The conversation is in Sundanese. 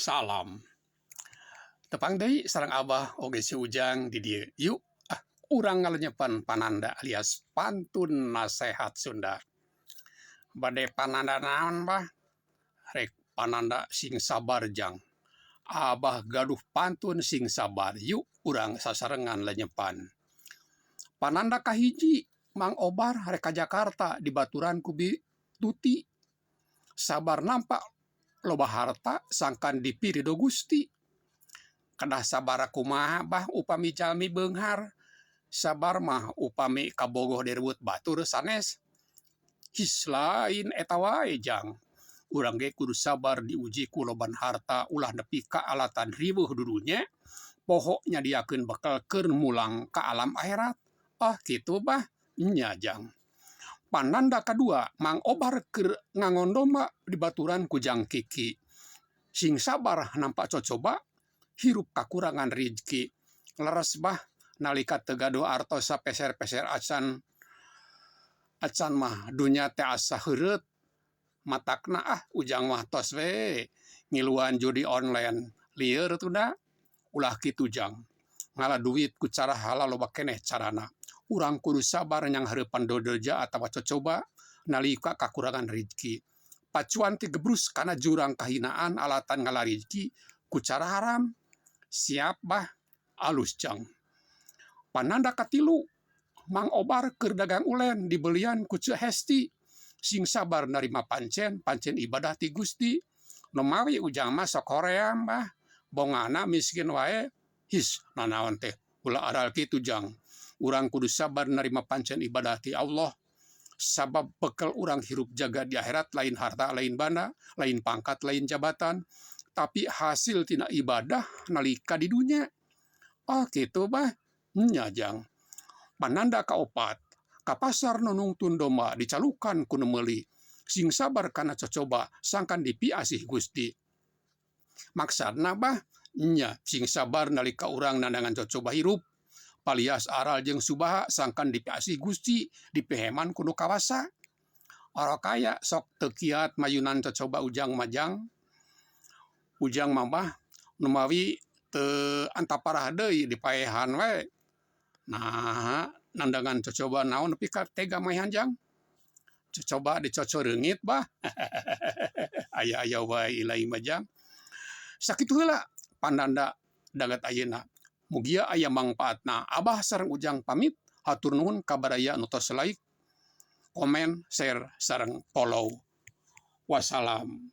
Salam. Tepang deui sareng Abah oge si Ujang di dieu. Yuk ah urang ngalenyepan pananda alias pantun nasehat Sunda. Bade pananda naon bah? Rek pananda sing sabar jang. Abah gaduh pantun sing sabar. Yuk urang sasarengan lenyepan. Pananda kahiji Mang Obar rek ka Jakarta dibaturan ku Bi Tuti. Sabar nampa loba harta sangkan dipi ridho Gusti. Kedah sabar kumaha bah upami jalmi beunghar. Sabar mah upami kabogoh direbut batur sanes. His lain eta wae jang. Urang ge kudu sabar diuji ku loban harta ulah nepi ka alatan riweuh dudunya poho nyadiakeun bekel keur mulang ka alam akhirat. Oh kitu bah? Nya jang. Pananda kadua Mang Obar keur ngangon domba dibaturan ku Jang Kiki. Sing sabar nampa cocoba hirup kakurangan rijki. Leres bah nalika teu gaduh artos sapeser-peser acan acan mah dunya teh asa heureut. Matakna ah Ujang mah tos we ngiluan judi online lieur tunda. Ulah kitu Jang. Ngala duit ku cara halal loba keneh carana. Urang kudu sabar nyanghareupan dodoja atawa cocoba nalika kakurangan rijki. Pacuan ti gebrus kana jurang kahinaan alatan ngala rijki ku cara haram. Siap bah. Alus Jang. Pananda katilu, Mang Obar keur dagang ulen dibelian ku Ceu Hesti. Sing sabar narima pancen, pancen ibadah ti Gusti. Nu mawi Ujang mah sok hoream bah. Bongana miskin wae. His, nanaon teh ulah aral kitu Jang. Urang kudu sabar narima pancen ibadah ti Allah. Sabab bekel urang hirup jaga di akhirat lain harta lain banda, lain pangkat lain jabatan, tapi hasil tina ibadah nalika di dunya. Oh kitu bah? Nya jang. Pananda kaopat, ka pasar nu nungtun domba dicalukan ku nu meuli. Sing sabar kana cocoba sangkan dipiasih Gusti. Maksudna bah? Nya, sing sabar nalika urang nandangan cocoba hirup. Palias aral jeung subaha sangkan dipiasih Gusti dipiheman ku nu kawasa. Orokaya sok teu kiat mayunan cocoba Ujang mah jang. Ujang mah bah nu mawi teu antaparah deui dipaehan we. Naha nandangan cocoba naon nepi ka tega maehan jang. Cocoba dicoco reungit bah. Aya-aya wae ilai mah jang. Sakitu heula pananda danget ayeuna. Mugia aya mangpaatna. Abah sareng Ujang pamit, hatur nuhun ka baraya nu tos like, komen, share sareng follow. Wassalam.